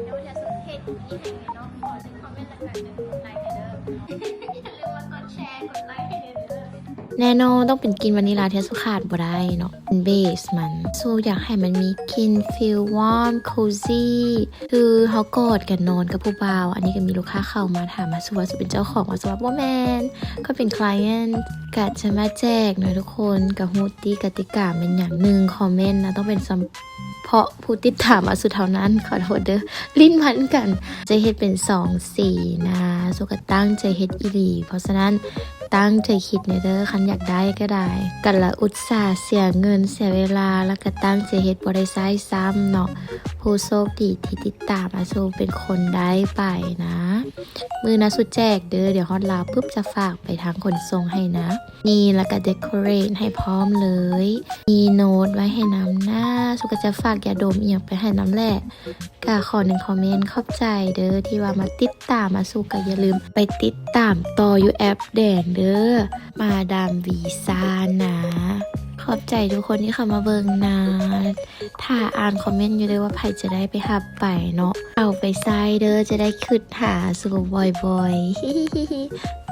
ແລ້ວເທສເຮັດອີ່ຫຍັງເນາະ ຂໍເຊີນຄອມເມັນ ແລ້ວກໍເຊີນກົດໄລໃຫ້ເດີ ຢ່າລືມມາກົດແຊ ກົດໄລໃຫ້ເດີ. ແນ່ນອນ ຕ້ອງເປັນກິ່ນວານິລາທີ່ສຸຂາດບໍ່ໄດ້ເນາະ ເປັນເບສມັນ. ສຸຢາກໃຫ້ມັນມີກິ່ນຟີລວອມ ໂຄຊີ ຄືເຮົາກອດກັນນອນກັບຜູ້ບ່າວ. ອັນນີ້ກໍມີລູກຄ້າເຂົ້າມາຖາມວ່າສຸວ່າສຸເປັນເຈົ້າຂອງ ວ່າສຸວ່າບໍ່ແມ່ນ ຂ້ອຍເປັນຄລາຍເອັນ. ກະຈະມາແຈກເນາະທຸກຄົນ ກະຮູ້ຕິກະຕິກາແມ່ນຫຍັງ ໜຶ່ງຄອມເມັນນະ ຕ້ອງເປັນສຳ ເພາະຜູ້ຕິດຕາມອາສຸເທົ່ານັ້ນ. ຂໍໂທດເດີ ຫຼິ້ນພັນກັນ. ຈະເຮັດເປັນສອງສີນະ ສຸກະຕັ້ງໃຈເຮັດອີ່ຫຼີ. ເພາະສະນັ້ນ ຕັ້ງໃຈຄິດແດ່ເດີ ຄັນຢາກໄດ້ກໍໄດ້ ກະລະອຸດສາເສຍເງິນເສຍເວລາ ແລ້ວກະຕັ້ງໃຈເຮັດ ບໍ່ໄດ້ໃຊ້ຊ້ຳເນາະ. ຜູ້ໂຊກດີທີ່ຕິດຕາມອາສຸເປັນຄົນໄດ້ໄປນະ. ມື້ນາສຸແຈກເດີ ດຽວຮອດລາວປຶບ ຈະຝາກໄປທາງຂົນສົ່ງໃຫ້ນະ. ນີ້ ແລ້ວກະເດໂຄເຣດໃຫ້ພ້ອມເລີຍ. ມີໂນດໄວ້ໃຫ້ນຳນະ. ສຸກະຈະຝາກຢາດົມອີ່ຫຍັງໄປໃຫ້ນຳແຫຼະ. ກະຂໍໜຶ່ງຄອມເມັນ ຂອບໃຈເດີທີ່ວ່າມາຕິດຕາມອາສຸ. ກະຢ່າລືມໄປຕິດຕາມຕໍ່ຢູ່ແອັບແດງເດີ ມາດາມວີຊານະ. ຂອບໃຈທຸກຄົນທີ່ເຂົ້າມາເບິ່ງນະ. ຖ້າອ່ານຄອມເມັນຢູ່ເດີວ່າໃຜຈະໄດ້ໄປຮັບໄປເນາະ. ເອົາໄປໃຊ້ເດີ ຈະໄດ້ຄິດຫາອາສຸບ່ອຍໆ.